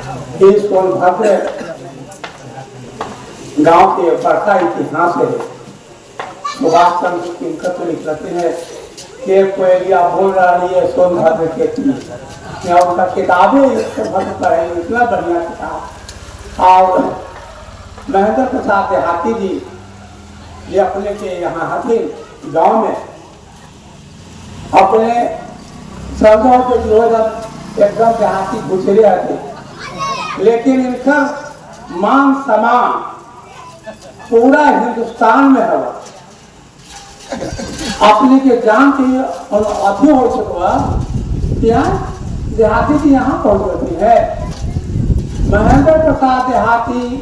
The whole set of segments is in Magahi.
ये सोनभद्र गांव के बड़का इतिहास है। सुभाष चंद्र किनकर तो लिखते हैं कि कोयलिया बोल रही है सोनभद्र के तीर। या उनका किताबें सोनभद्र पर है, इतना बढ़िया किताब। और महेंद्र प्रसाद देहाती जी ये अपने के यहाँ हथिन गांव में अपने समझो के जो एकदम देहाती घुसरे हथे, लेकिन इनका मान सम्मान पूरा हिंदुस्तान में है। अपने के जान के अथी हो चुका क्या देहाती जी यहाँ पहुँच गई है। महेंद्र प्रसाद देहाती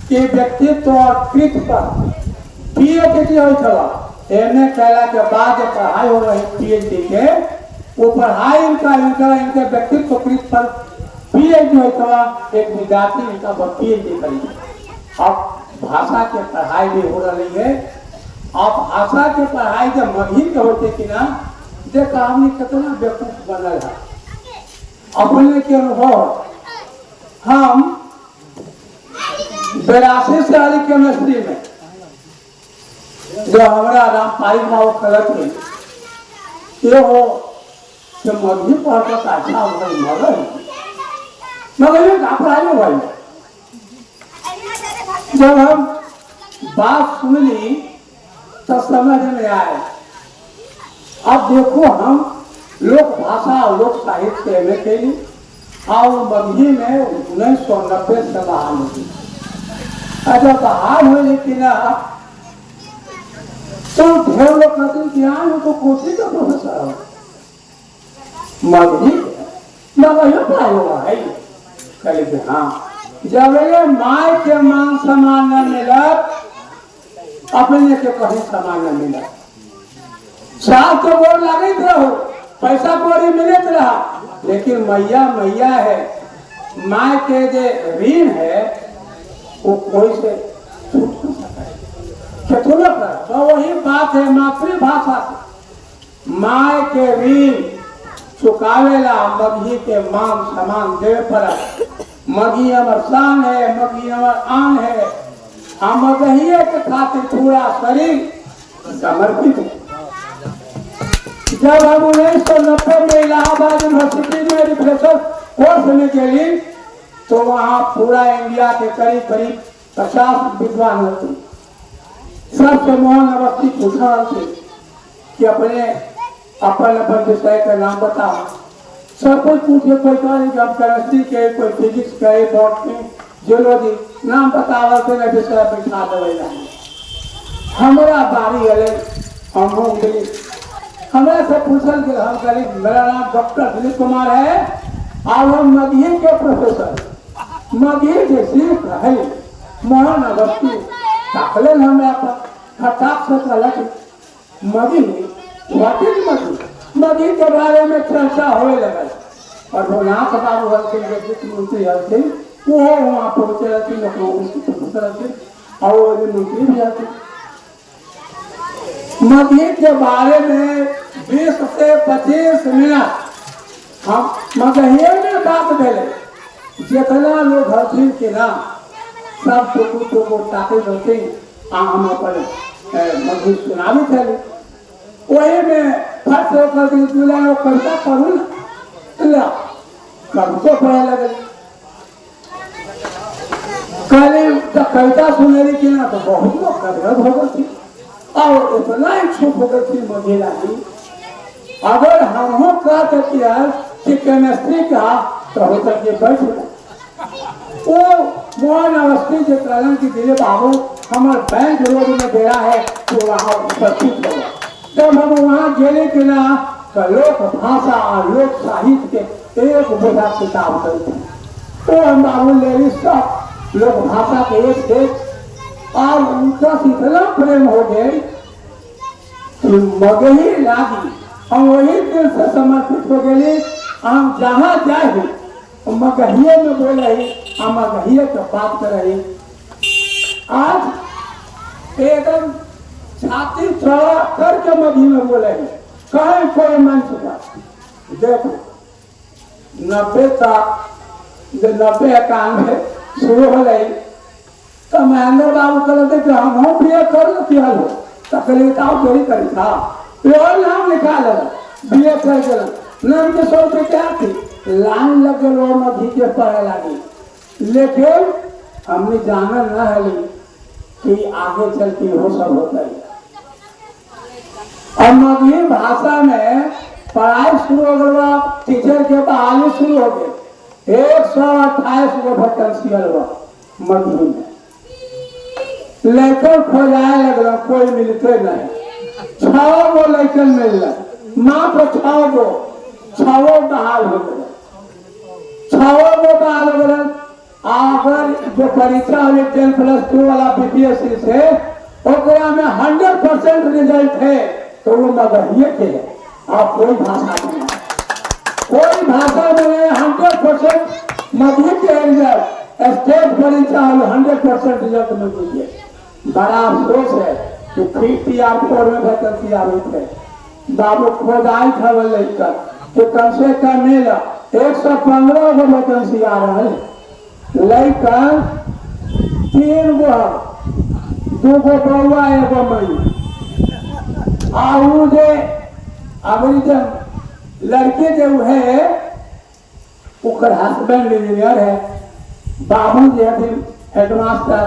के व्यक्तित्व और कृत पर पीएचडी हो छला, एम ए कैला के बाद पढ़ाई हो रही पीएचडी के, वो पढ़ाई इनका इनका इनके व्यक्तित्व कृत पर पीएचडी हो छला। एक विद्यार्थी इनका पीएचडी करी। अब भाषा के पढ़ाई भी हो रही है। अब भाषा के पढ़ाई जब मगही के होते कि ना, देख हमने कितना बेवकूफ बनल है। अपने के अनुभव हम 82 से वाली केमिस्ट्री में जो हमारा रामपारी बाबू करत है, ये हो कि मगही पढ़ कर अच्छा हो गई मगर मगही का पढ़ाई हो गई। जब हम बात सुन ली तो समझ में आए। अब देखो हम लोक भाषा और लोक साहित्य से एम ए कैली और मगही में 1990 से बहाल हुई। अच्छा बहाल हुई लेकिन तो ढेर लोग कहते कि हाँ तो कोची का प्रोफेसर हो, मगही मगही पढ़ाई हुआ है। कहले कि हाँ, जब ये my के मान सम्मान न मिलत, अपने के कहीं सम्मान न मिलत। साथ के बोल लागत रहो, पैसा कौड़ी मिलत रहा, लेकिन मैया मैया है, माँ के जो ऋण है वो कोई से छूट नहीं सकता है। तो वही बात है मातृभाषा से माँ के ऋण चुकावेला मगही के मान सम्मान देवे पड़ा। मगही हमार शान है, मगही हमार आन है, हम मगहिए के खातिर पूरा शरीर समर्पित है। जब हम 1990 में इलाहाबाद यूनिवर्सिटी में रिफ्रेशर कोर्स में गई तो वहाँ पूरा इंडिया के करीब करीब 50 विद्वान होते। सबसे मोहन अवस्थी पूछा थे कि अपने अपन अपन विषय का नाम बताओ। सब कुछ पूछे, कोई कहे हम केमिस्ट्री के, कोई फिजिक्स के, बॉटनी, जियोलॉजी, नाम बतावल थे ना विषय बैठा देवे। हमारा बारी अले हम गई, हमरा से पूछल गेल, हम कहली मेरा नाम डॉक्टर दिलीप कुमार है और हम मगही के प्रोफेसर। मगही जे सिर्फ रहे मोहन अवस्थी ताकले हमरा पर खटाक से कहलक Magahi, what is Magahi. Magahi के बारे में चर्चा होए लगल और रघुनाथ बाबू हलथिन जे वित्त मंत्री हलथिन, वो वहाँ पहुँचे रहथिन, प्रोफेसर हलथिन और वो मंत्री भी हलथिन। मगही के बारे में 20 से 25 मिनट हम मगहिए में बात भेलै। जितना लोग हथिन के ना सब टुकु टुकु ताकि हथिन आ हम अपन मगही सुनाबी छली। वही में फट से कहलथिन दूल्हा लोग कविता पढ़ू ना, कवितो पढ़े लगल। कहली तो कविता सुनेली कि ना तो बहुत लोग गदगद हो गए और इतना इच्छुक हो गई थी मगही लागी। अगर हमहू कहते कि केमिस्ट्री का तो हो करके बैठ वो मोहन अवस्थी के कहलन कि दिलीप बाबू हमारे बैंक रोड में डेरा है तो वहाँ उपस्थित हो। जब हम वहाँ गेले कि ना तो लोक भाषा और लोक साहित्य के एक बोझा किताब करते वो हम बाबू ले सब लोक भाषा के एक से और उनका इतना प्रेम हो गए कि मगही लागी। हम वही दिल से समर्पित हो गए। हम जहाँ जाए मगहिए में बोले, हम मगहिए के बात कर रही। आज एकदम छाती चौड़ा करके मगही में बोले, कहीं कोई मंच पर देखो 90 का जब 90-91 शुरू हो गई तो महेंद्र बाबू कहते कि हम हो बी ए कर लेती हल हो, तो कहलिए तो आओ थोड़ी करी था, और नाम लिखा ले बी ए कर गए, नाम के 100 रुपये क्या थी, लाइन लग गए मगही के पढ़े लगी। लेकिन हमने जाना न है कि आगे चल के वो सब होता है। और मगही भाषा में पढ़ाई शुरू हो गया, टीचर के बहाली शुरू हो गई, 128 गो वैकेंसी हुआ मगही में, लेकिन खोजाए लगल कोई मिलते नहीं, 6 गो लेकिन मिल मात्र 6 गो, 6 बहाल हो गए, 6 गो बहाल हो गए। अगर जो परीक्षा हुई 10+2 वाला बीपीएससी से ओकरा में 100% रिजल्ट है तो वो मगहिए के है, आप कोई भाषा में कोई भाषा में 100% मगही के रिजल्ट, स्टेट परीक्षा हो 100% रिजल्ट मगही के। बड़ा अफसोस है कि 3 TR 4 में वैकेंसी आती है, बाबू खोदाई था लेकर कि कम से कम मिला 115 गो वैकेंसी आ रहा है, लेकिन 3 गो 2 गो बउआ 1 गो मई आउ जे अभी जे लड़के जो है ओकर हस्बैंड इंजीनियर है, बाबू जो है हेडमास्टर,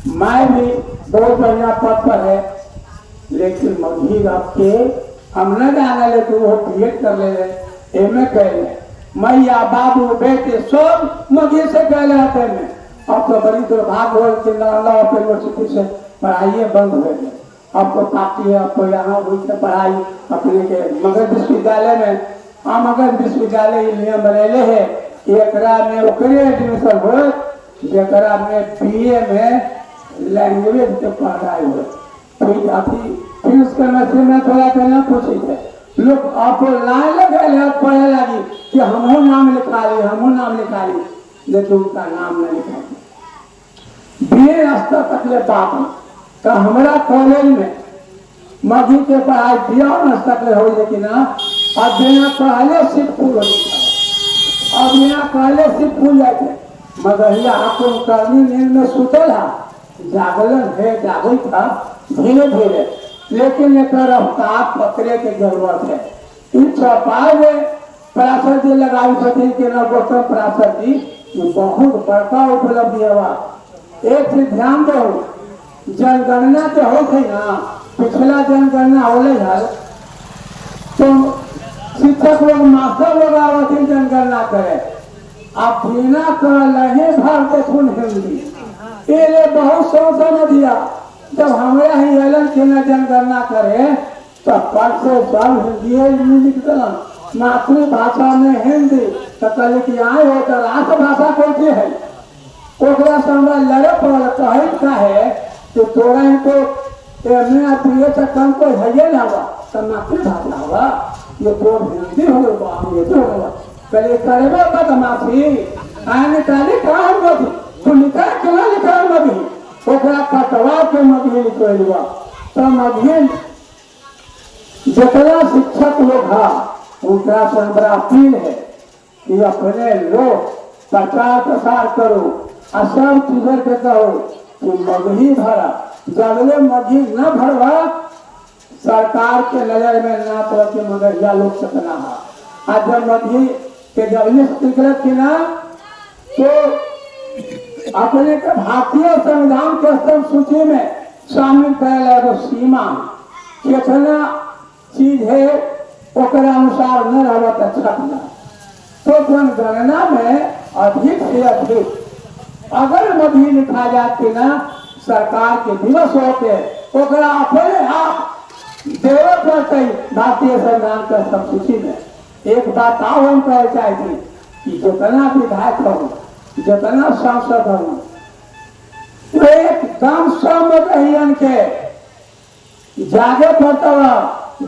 मैं भी बहुत बढ़िया पद पर है, लेकिन मगही के हम न जाने ले तो वो बी एड कर ले एम ए कर ले, मैया बाबू बेटे सब मगही से कह रहे थे। अब तो बड़ी दुर्भाग्य हो कि नालंदा यूनिवर्सिटी से पढ़ाई बंद हो गई, अब तो पार्टी है, अब तो यहाँ हुई है पढ़ाई अपने के मगध विश्वविद्यालय में। हाँ मगध विश्वविद्यालय नियम बनैले है कि एकरा में ओकरे एडमिशन हो जरा में बी ए में लैंग्वेज के पढ़ाई हो, फिर अथी फिर उसके में थोड़ा कहना पूछी है लोग आपको लाइन लगे है पढ़े लगी कि हमहू नाम लिखा ली, हमहू नाम लिखा ली, लेकिन उनका नाम नहीं लिखा। बी ए स्तर तक ले बात तो हमारा कॉलेज में मगही के पढ़ाई बिया तक ले हो लेकिन अब बिना पढ़ले सीट फूल हो, अब बिना पढ़ले सीट फूल जाते। मगहिया आपको करनी नींद में सुतल है, जागलन है, जागल था धीरे धीरे, लेकिन एक रफ्तार पकड़े के जरूरत है। इन चौपाल में पराशर जी लगाई छथिन के न गौतम पराशर जी, ये बहुत बड़का उपलब्धि है। एक चीज ध्यान दो, जनगणना तो हो गई ना, पिछला जनगणना होले है तो शिक्षक लोग मास्टर लोग आवथिन जनगणना करे, आप बिना कर भर देखुन हिंदी ये बहुत सोच न दिया। जब हमारा ही एलन के न जनगणना करे तो पर से सब हिंदी लिख दिलन, मातृभाषा में हिंदी, तो कहले कि आए हो तो राष्ट्रभाषा कौन सी है, ओकरा से हमरा लड़े पड़ल। कहे का है कि तोरा इनको एम ए बी ए से कम कोई है ना हुआ तो मातृभाषा हुआ, ये तो हिंदी हो गई, ये तो हो गया। पहले करेबे बदमाशी आने निकाली कहाँ हम तू लिखा क्यों लिखा मगही, ओकरा कटवा के मगही लिखा। तो मगही जितना शिक्षक लोग है उनका से हमारा अपील है कि अपने लोग प्रचार प्रसार करो और सब टीचर के कहो कि मगही भरा, जबले मगही न भरवा सरकार के नजर में ना पड़ के मगहिया लोग सकना है। आज जब मगही के जब लिस्ट निकलत कि ना तो अपने के भारतीय संविधान के स्तंभ सूची में शामिल करे एगो सीमा कितना चीज है ओकरा अनुसार न रह तो छप तो जनगणना में अधिक से अधिक अगर मगही लिखा जाती ना सरकार के दिवस होते ओकरा अपने आप देवे पड़ते भारतीय संविधान के स्तंभ सूची में। एक बात आओ हम कहे चाहती कि जितना विधायक हो जितना सांसद हो एकदम सब मगहियन के जागे पड़ता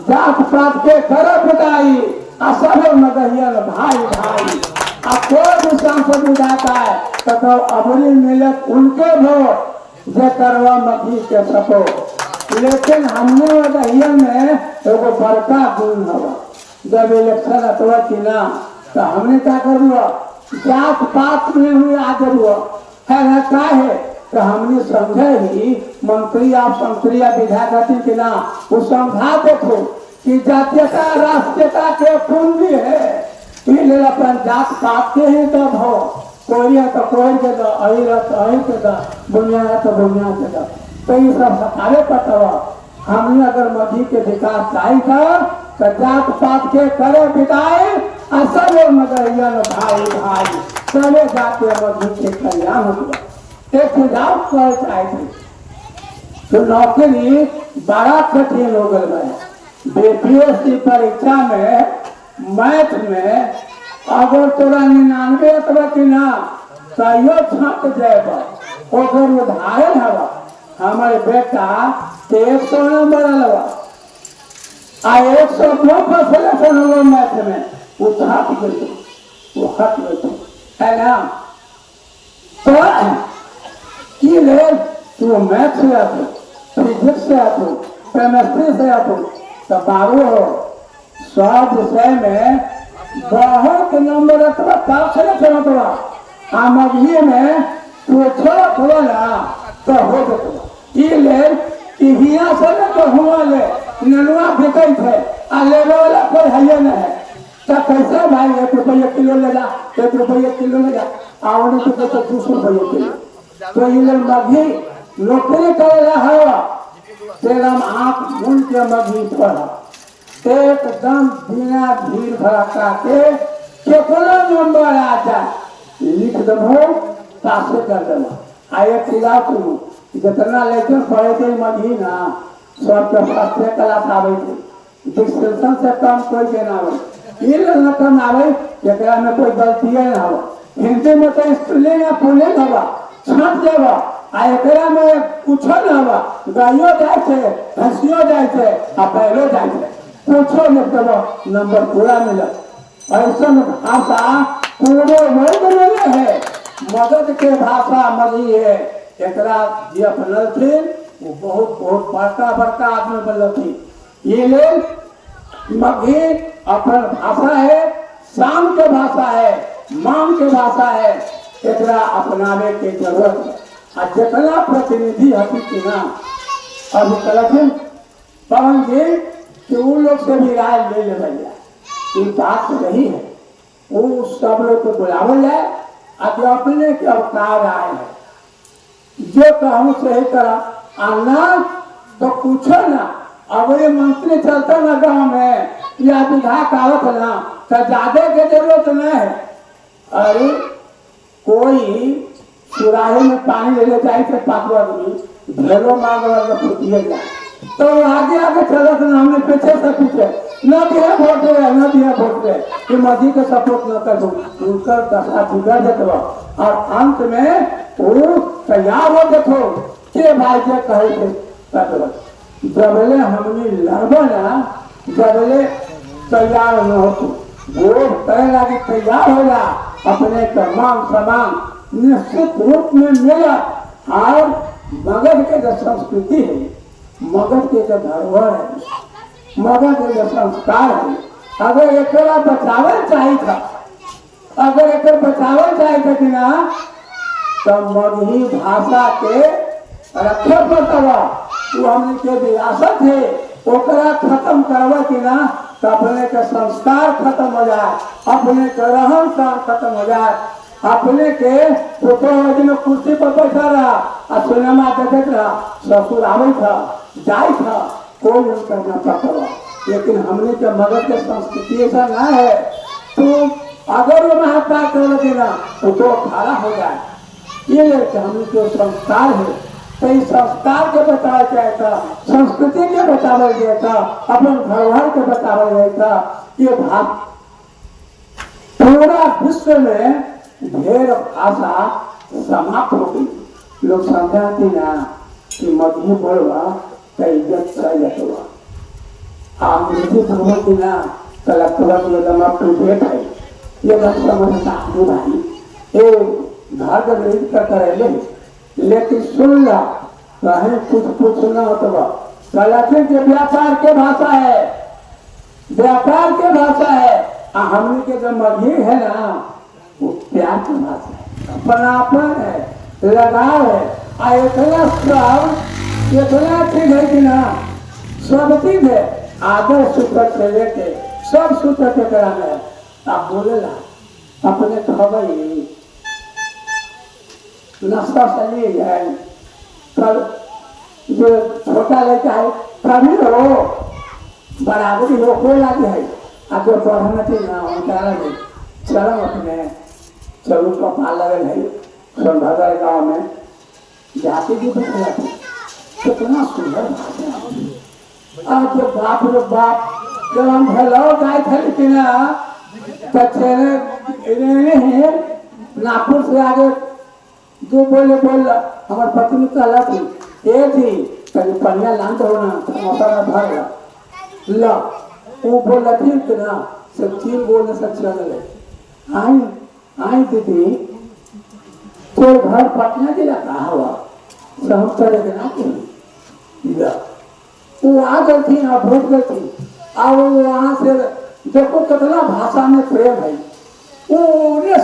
जात पात के कर पिटाई आ सब मगहियन भाई भाई। आ कोई भी सांसद विधायक आए तो अबरी मिलत उनके वोट जे करवा मगही के सपोर्ट। लेकिन हमने मगहियन में एगो बड़का गुण हवा, जब इलेक्शन अथवा कि ना तो हमने क्या कर दिया जात पात में हुए आदर हुआ है ना। का है तो हमने समझे ही मंत्री आप संतरी या विधायक हथिन कि ना, वो समझा देखो कि जातीयता राष्ट्रीयता के पूंजी है। ये अपन जात पात के ही तब हो, कोई है तो कोई के दो, अहिर है तो अहिर के दो, बुनिया है तो बुनिया के दो। तो ये सब हटावे पड़ता। हमने अगर मगही के विकास चाहिए था तो जात पात के करे विदाई और सब मगहिया भाई भाई सबे जाते मगही के कल्याण हो गया। एक सुझाव करे चाहे थे तो नौकरी बड़ा कठिन हो गया है। बीपीएससी परीक्षा में मैथ में अगर तोरा 99 अथवा कि ना तो छाट जाए। ओकर उदाहरण हवा हमारे बेटा 100 नंबर अलवा आ 102 सिलेक्शन हो मैथ में, वो छाट गई, वो हट गई है ना। तो की ले तू मैथ से आतो, फिजिक्स से आतो, केमिस्ट्री से आतो, तो बाबू हो सब विषय में बहुत नंबर अथवा तब सिलेक्शन होता। आ मगही में तू थोड़ा थोड़ा ना तो हो जाता। ये ले कि हिया से ना तो हुआ ले ननुआ बिकै थे आ लेवे वाला कोई है नहीं है। तो कैसे भाई 1 रुपये किलो ले जा, 1 रुपये किलो ले जा, आवड़ी तो 200 रुपये किलो। तो ये ले मगही नौकरी करे रहा तेरा आँख मूंद के मगही पढ़ एकदम बिना भीड़ भड़का के कितना नंबर आ जाए लिख दबो पास कर देना। आ एक चीज सुनू, जितना लेकिन पढ़े थे मगही ना सबके फर्स्ट क्लास आवे थे, डिस्क्रिप्शन से कम कोई के ना आवे। ये न कम आवे जरा में कोई गलती ना हो। हिंदी में तो स्त्रीलिंग या पुल्लिंग हवा छाट जावा, आ एकरा में कुछ ना हवा, गायो जाए थे, भैंसियो जाए थे, आ बैलो जाए थे, कुछो नहीं देव नंबर पूरा मिला। ऐसा भाषा पूरे वर्ग में है, मगध के भाषा मगही है। एकरा जे अपनलथिन वो बहुत बहुत बड़का बड़का आदमी बनलथिन। ये लेल मगही अपन भाषा है, शाम के भाषा है, मांग के भाषा है, एकरा अपनावे के जरूरत है। आ जितना प्रतिनिधि हथिन कि ना अभी कहलथिन पवन जी कि उन लोग से भी राय ले ले भैया, ये बात सही है। वो सब लोग को बुलावल जाए और अपने के अवतार आए है, जो कहूँ सही करा आना तो पूछो ना। अगर ये मंत्री चलता ना गाँव में या विधायक आवत ना तो ज्यादा के जरूरत नहीं है। अरे कोई सुराही में पानी ले ले जाए तो 5 आदमी ढेरों मांग वाला पूछिए जाए तो आगे आगे चलत ना, हमने पीछे से पीछे न दिया वोट दे, न दिया वोट दे, ये मजी के सपोर्ट न कर दो, उनका दशा बिगड़ जाता और अंत में वो तैयार हो देखो के भाई जे कहे थे कर। जबले हमने लड़बो ना जबले तैयार न हो, वो करे लागे तैयार हो जा अपने का मान सम्मान निश्चित रूप में मिला। और मगध के जो संस्कृति है, मगध के जो धरोहर है, मगध के जो संस्कार है, अगर एकरा बचावल चाहिए था, अगर एक बचावल चाहिए था कि ना तो मगही भाषा के रखे पड़ता। वो हमने के विरासत है, ओकरा खत्म करवा कि ना तो अपने के संस्कार खत्म हो जाए, अपने के रहन सहन खत्म हो जाए, अपने के पुतोह कुर्सी पर बैठा रहा और सिनेमा देखते रहा, ससुर आवे था जाए था, कोई उनका न पकड़ा। लेकिन हमने के मगध के संस्कृति ऐसा ना है, तो अगर वो महात्मा कर देना तो खड़ा हो जाए। ये हमने जो संस्कार है तो इस संस्कार के बताया जाए था, संस्कृति के बताया गया था, अपन धरोहर के बताया गया था। ये भाषा पूरा विश्व में ढेर भाषा समाप्त हो गई। लोग समझाते ना कि मगही बोलवा तो इज्जत चल जाता, अंग्रेजी बोलती ना तो लगता एकदम अप टू डेट है। ये बात समझता हूँ भाई, ये घर के अंग्रेजी का करेले, लेकिन सुन ला कहीं कुछ पूछना होता कलाचे के व्यापार के भाषा है, व्यापार के भाषा है। हमने के जो मगही है ना वो प्यार की भाषा है, अपनापन है, लगाव है। आ इतना सब इतना चीज है कि ना सब चीज है, आदर सूत्र से लेके सब सूत्र के कराना है। आप बोलेला अपने खबर नाश्ता से नहीं है, कल जो छोटा लड़का है कभी हो बराबरी हो कोई लागे है, आ जो पढ़ना थी ना उनका लगे चलो अपने चलू कपाल लगल है सोनभद्र गाँव में जाति भी बदला थी, कितना सुंदर भाषा। आज जो बाप रे बाप जब हम भलो जाए थे कि ना तो चले नागपुर से आगे जो बोले बोल हमारे पत्नी कहला थी ये थी कभी पनिया लान दो ना समोसा में भर ला वो बोला थी कि ना सब तीन बोलने से चल गए। आई आई दीदी तो घर पटना जिला कहा हुआ सब तरह के ना ला वो आ गई थी ना भूख गई थी। और वहाँ से देखो कितना भाषा में प्रेम है, वो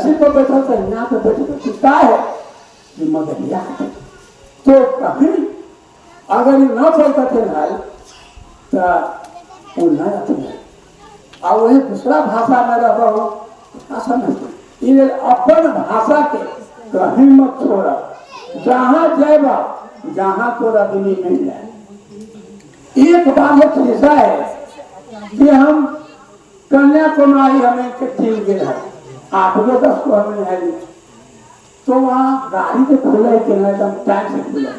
सिर पर बैठा था यहाँ पे बैठे क्या है मगरिया। तो कभी अगर ये न बोलते थे भाई तो वो न आते हैं, और वही दूसरा भाषा में रह हो समझते। इसलिए अपन भाषा के कहीं मत छोड़ा, जहाँ जाएगा जहाँ तोरा आदमी मिल जाए। एक बात ऐसा है कि हम कन्याकुमारी हमें चल गए है 8 गो 10 को हमें है, तो वहाँ गाड़ी के खुले के नहीं एकदम टाइम से खुले,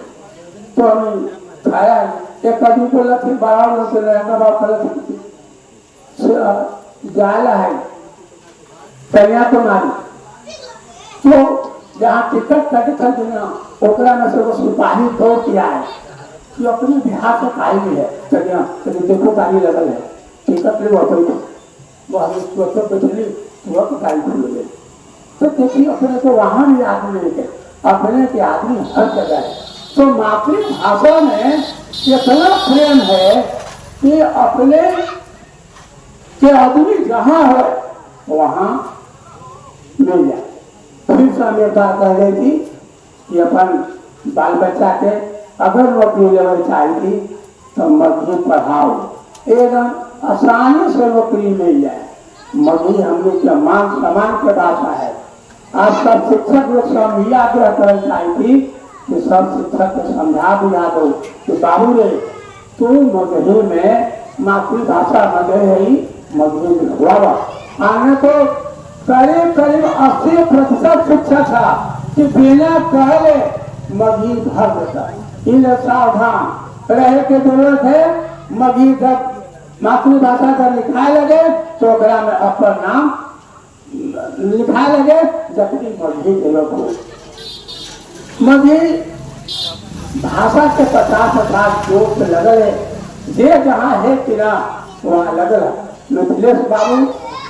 तो हमें खाया एक आदमी बोला थी 12 लोग से जाला है कन्याकुमारी, तो जहाँ टिकट कटे थे ना ओकरा में से वो सिपाही दौड़ के आए कि अपने बिहार से गाड़ी भी है कन्या देखो गाड़ी लगल है टिकट ले वो बैठे वो हम तुरंत बैठली तुरंत गाड़ी खुल गई। तो देखिए अपने को वहाँ भी आदमी नहीं थे, अपने के आदमी हर जगह है। तो मातृभाषा में इतना प्रेम है कि अपने के आदमी जहाँ है वहाँ मिल जाए। फिर से हम एक बात कह रही थी कि अपन बाल बच्चा के अगर नौकरी लेना चाही थी तो मजदूर पढ़ाओ, एकदम आसानी से नौकरी मिल जाए। मजदूर हम लोग के मान सम्मान के भाषा है। आज सब शिक्षक लोग से हम ये आग्रह करना चाही थी कि सब शिक्षक को समझा बुझा दो कि बाबू रे तू मगही में मातृभाषा मगही है मगही लिखवावा। आने तो करीब करीब 80% शिक्षक था कि बिना कहले मगही भर देता। इन सावधान रहे के जरूरत है। मगही जब मातृभाषा का लिखाए लगे तो ओकरा में अपन नाम लिखाए लगे जबकि मगही के लोग हो। मगही भाषा के 50-50 जोश लगल है, जे जहाँ है कि ना वहाँ लगल है। मिथिलेश बाबू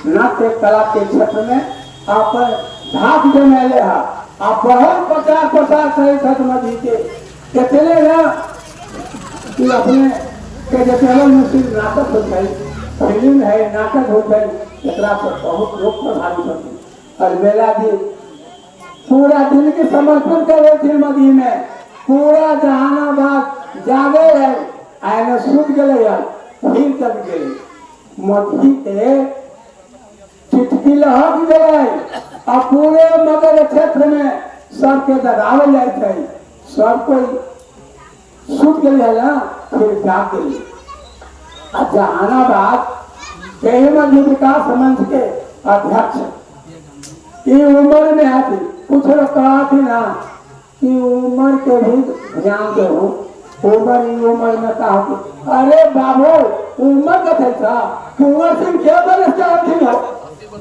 नाट्य कला के क्षेत्र में अपन धाक जमेले है, आप बहुत प्रचार प्रसार करे छठ मगही के कितने ना कि अपने के जैसे मुस्लिम नाटक होते है, फिल्म है, नाटक होते है, एकरा पर बहुत लोग प्रभावित होते। और मेला जी पूरा दिल के समर्पण करे थे मगही में, पूरा जहानाबाद जागे है आने सुत गए है फिर चल गए मगही के चिटकी लहक गए और पूरे मगर क्षेत्र में सबके दगावे जाए थे, सब कोई सुत गए है ना फिर जाग गए। और जहानाबाद के मगही विकास मंच के अध्यक्ष ये उम्र में आती कुछ लोग कहा थी ना कि उम्र के भी ध्यान दो, उम्र ही उम्र में कहा अरे बाबू उम्र का था कुंवर सिंह क्या बरस के आती हो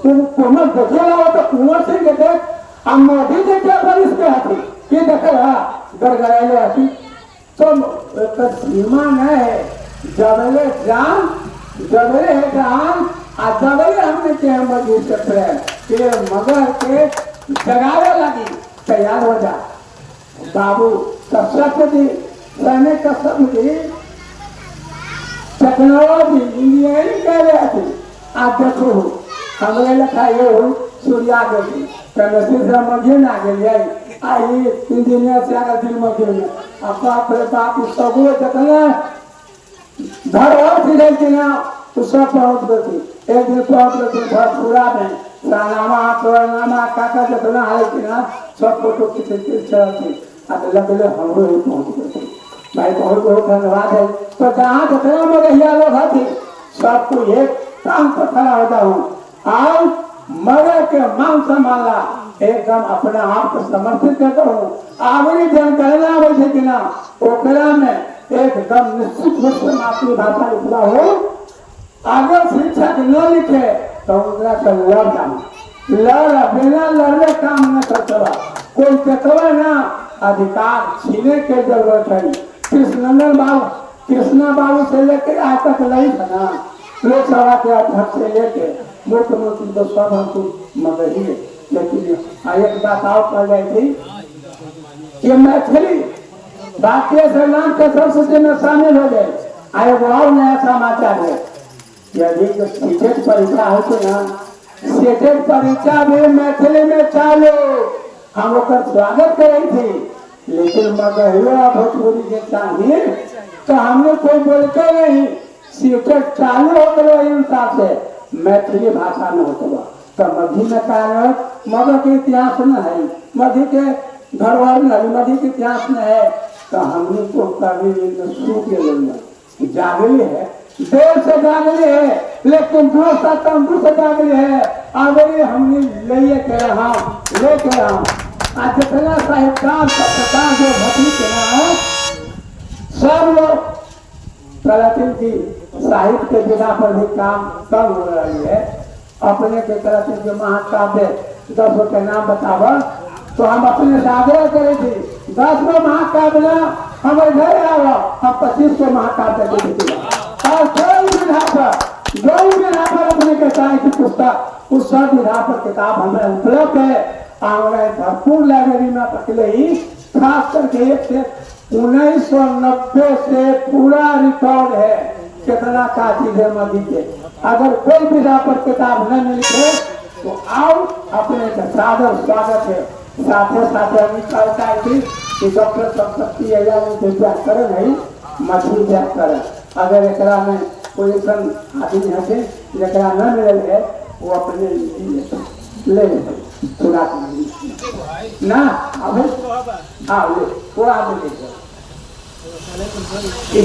तुम कुंवर देखे लाओ तो कुंवर सिंह के देख हम मोदी जी क्या बरस के आती ये देखल हा गड़गड़ाइले आती। तो एक सीमा न है, जबले जान जबले है जान आ जबले हमने के मजबूर से प्रेम के मगर के जगावे लगी तैयार हो जा बाबू। कश्यप जी सैनिक कश्यप जी टेक्नोलॉजी इंजीनियरिंग कर रहे थे। आप देखो हमने लिखा ये हो सूर्या गई केमिस्ट्री से मगही ना गेलियै आ ई इंजीनियर से आगे दिन मगही में आ बाप रे बाप ई सबो जितना धरोहर थी कि ना तो सब पहुँच गई। एक दिन पहुँच गई भरपूरा में सानामा तोरनामा काका जितना है कि ना सब फोटो खींच चलती आ तो लगले हमरो ही पहुँच गए। भाई बहुत बहुत धन्यवाद है। तो जहाँ जितना मगहिया लोग हथी सबको एक काम पर खड़ा होता हूँ और मगर के मान सम्मान एकदम अपना आप को समर्पित करता हूँ। आगरी जनगणना आबै छै कि ना ओकरा में एकदम निश्चित रूप से मातृभाषा लिखला हो। अगर शिक्षक न लिखे तो उनका से लड़ जाना, लड़ बिना लड़ने काम न करता कोई केकरो ना अधिकार छीने के जरूरत है। कृष्णनंदन बाबू कृष्णा बाबू से लेके आज तक नहीं था ना, लोकसभा के अध्यक्ष से लेके मुख्यमंत्री तो सब हमको मगही है। लेकिन एक बात और कह जाए थी कि मैथिली भारतीय संविधान के संसूची में शामिल हो गए। आए और नया समाचार है, यदि जो सीटेट परीक्षा होती ना, सीटेट परीक्षा भी मैथिली में चालू, हम ओकर स्वागत करे थी। लेकिन मगही भोजपुरी के चाहिए तो हमने कोई बोलते नहीं। सीटेट चालू हो गए हिसाब से मैथिली भाषा में होता तो मगही में कहा मगह के इतिहास में है, मगही के धरोहर में है, मगही के इतिहास में है। तो हमने को कभी सूख जागली है, देर से जागली है, लेकिन दूसरा तंबू से जागली है। आगे हमने ले के रहा ले के रहा आज जितना साहित्यकार पत्रकार जो भक्ति के ना सब लोग कहते कि साहित्य के विधा पर भी काम कम हो रही है। अपने के तरह जो महाकाव्य 10 के नाम बताव तो हम अपने से आग्रह करे थी 10 गो महाकाव्य ना हमारे घर आव, हम 25 गो महाकाव्य दे देते। और कोई विधा पर जो विधा पर अपने के चाहे पुस्तक उस सब विधा पर किताब हमें उपलब्ध है। हमारे भरपूर लाइब्रेरी में पकड़े ही खास करके एक से 1990 से पूरा रिकॉर्ड है कितना का चीज है मगही के। अगर कोई विधा पर किताब न मिले तो आओ अपने का सादर स्वागत है। साथे साथे हम कहता है कि डॉक्टर संपत्ति करे नहीं मछली त्याग करे। अगर एकरा में कोई ऐसा आदमी है जरा न मिले है वो अपने ले थोड़ा ना अब हाँ ले थोड़ा ले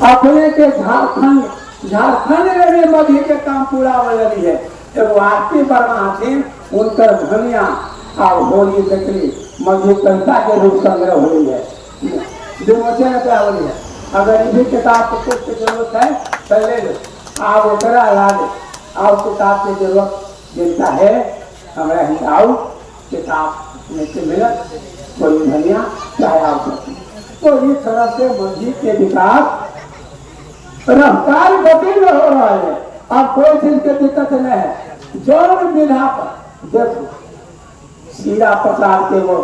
अपने के झारखंड झारखंड में भी मगही के काम पूरा हो रही है। एगो आरती वर्मा हथिन उनकर धनिया और होली देखली मगही कविता के रूप संग्रह हुई है, विमोचन क्या हो रही है। अगर ये भी किताब को कुछ की जरूरत है तो ले लो, आप ओकरा ला दे। और किताब की जरूरत जिनका है हमारा हिसाब किताब में से मिलत कोई धनिया चाहे आप। तो इस तरह से मगही के विकास रफ्तार गति में हो रहा है। अब कोई चीज के दिक्कत नहीं है। जौन विधा पर देखो सीरा प्रसाद के वो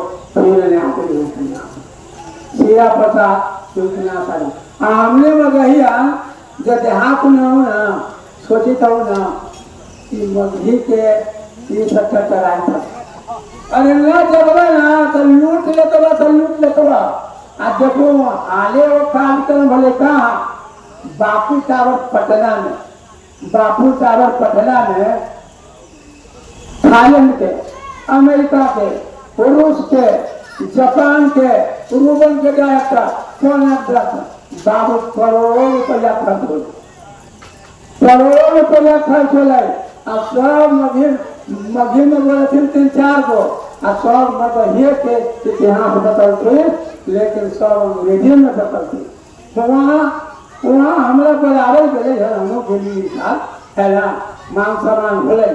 सीरा प्रसाद सारी हमने मगहिया जब देहात में हूँ ना सोचित हूँ ना कि मगही के ये सब चराए था। अरे ना जगबे ना तो लूट लेतबा तो लूट लेतबा। आ देखो हाले वो कार्यक्रम भले कहाँ बापू टावर पटना में, बापू टावर पटना में थाईलैंड के, अमेरिका के, रूस के, जापान के, रूबन के डायरेक्टर कौन बाबू करोड़ों रुपया खर्च हो, करोड़ों रुपया खर्च हो। आ सब मगही मगही में बोले थे 3-4 गो आ सब मगही के इतिहास बतौते, लेकिन सब अंग्रेजी में बतौते। तो वहाँ वहाँ हमारा बराबर गए है, हम लोग है ना मान सम्मान होले।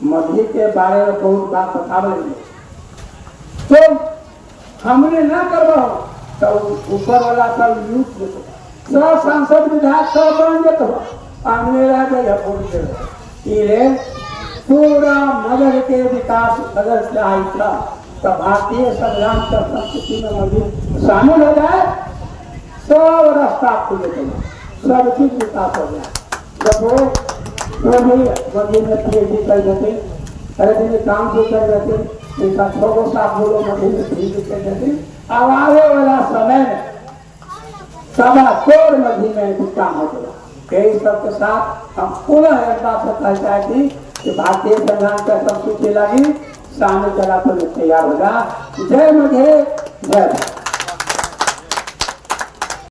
मगही के बारे में बहुत बात बता रहे तो हमने ना करवा तो ऊपर वाला सब लूट लेते, सब सांसद विधायक सब बन जाते, हमने रह गए वोट पूरा मगध के विकास अगर चाहे था तो भारतीय संविधान का संस्कृति में मगही शामिल हो जाए, सब रास्ता खुले गए, सब चीज विकास हो जाए। जब वो भी मगही में पीएचडी कर देते अरे दिन काम से कर रहते इनका छो गो सात गो लोग मधे में भीग के रहते। अब आवे वाला समय में सवा तोड़ मधी में काम हो गया। यही सब के साथ हम पुनः एक बात से कह चाहती कि भारतीय संविधान का सब सूची लगी शामिल करा पर तैयार हो जा। जय मधे, जय भारत।